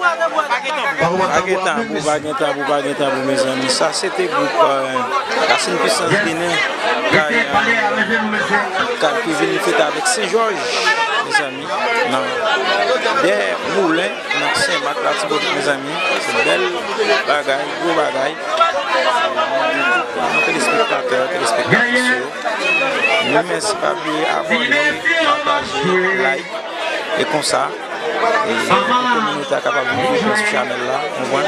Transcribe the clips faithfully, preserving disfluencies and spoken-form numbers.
Pa gen tanbou, pa gen tanbou, pa gen tanbou, mezanmi. Sa se te gwoup, euh, Rasin Pwisans Binen k al, euh, k al ki vin fete avèk Sen Jòj, mezanmi. Nan dèyè moulen, nan Sen Mak, Latibonit, mezanmi. Se bèl bagay, gwo bagay. Mande tout nou, telespektatè, telespektatris yo, nou mèsi, pa bliye abòne, pataje, like, e konsa, e pou kominote a kapab vin pi pre sou chanèl la, konprann?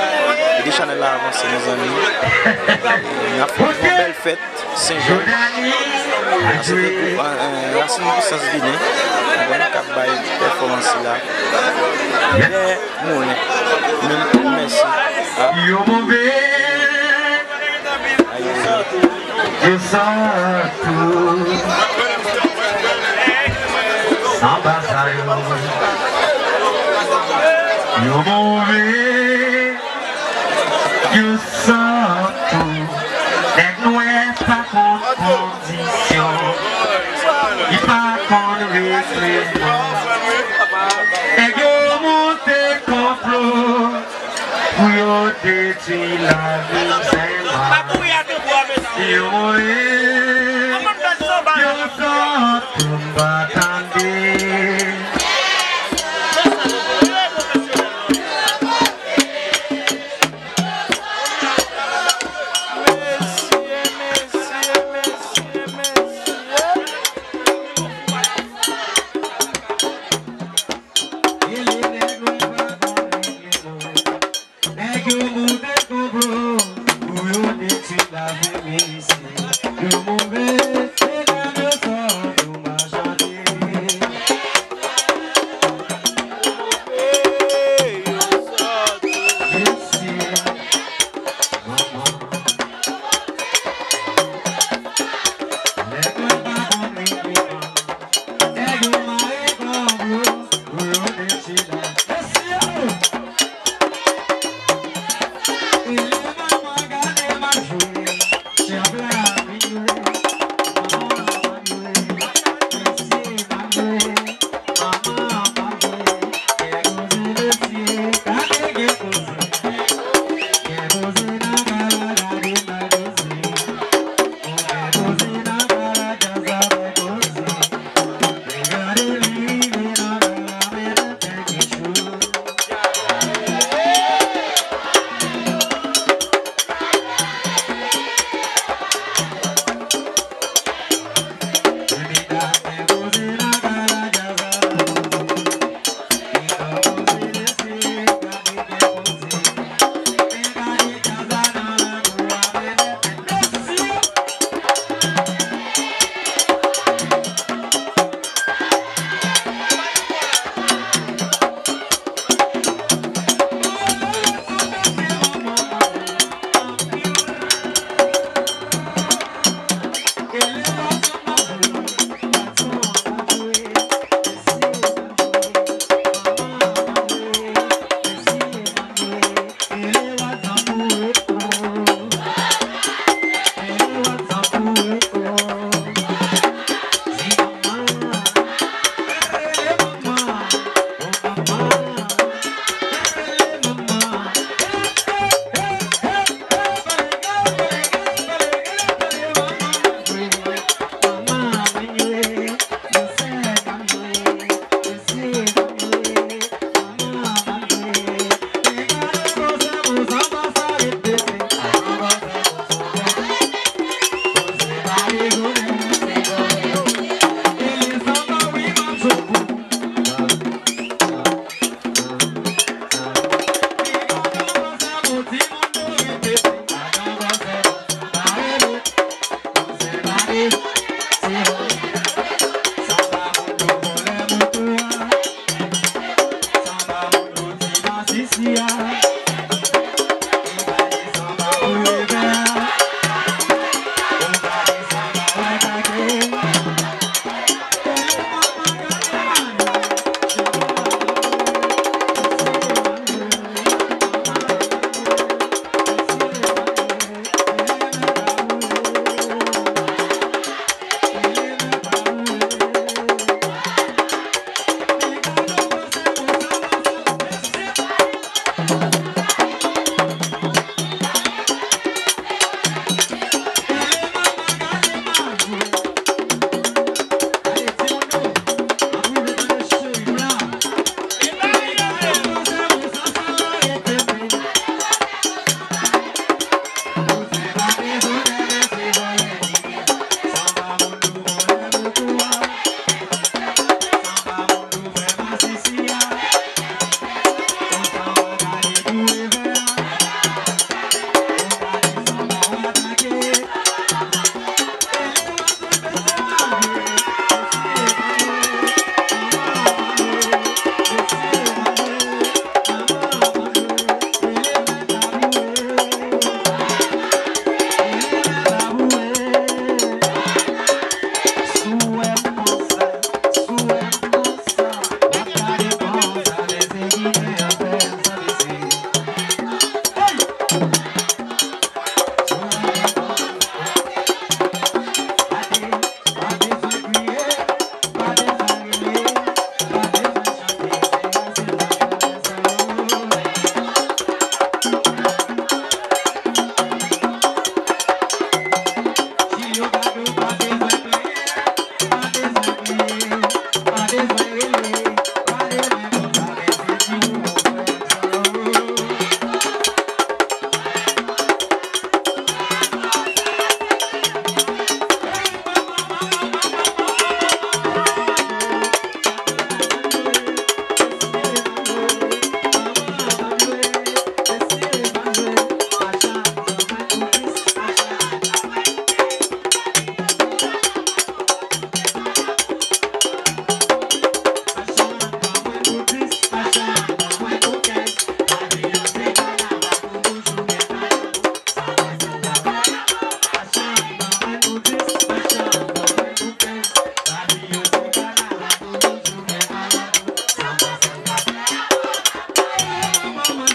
Ede chanèl la avanse, mezanmi. E n ap fè yon bèl fèt Sen Jòj. Sa se te gwoup, euh, euh, Rasin Pwisans Binen, konprann, k ap bay pèfòmans sila. Dèyè moulen. Men mèsi a Yo move, yo santo, sanba sa yo. Yo move, yo santo. Nèg nwè pa konn kondisyon, li pa konn regleman. Nèg yo monte konplo pou yo detwi lavi m sèlman. Yo mouri, yo sòt pou m pa tande. Nèg yo monte konplo pou yo detwi lavi m isi. Yo move, se la yo sòt pou m pa chante. Isi, manman. Nèg yo pa konn regleman. Nèg yo mare konplo pou yo detwi lavi m. Mesye!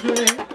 vle.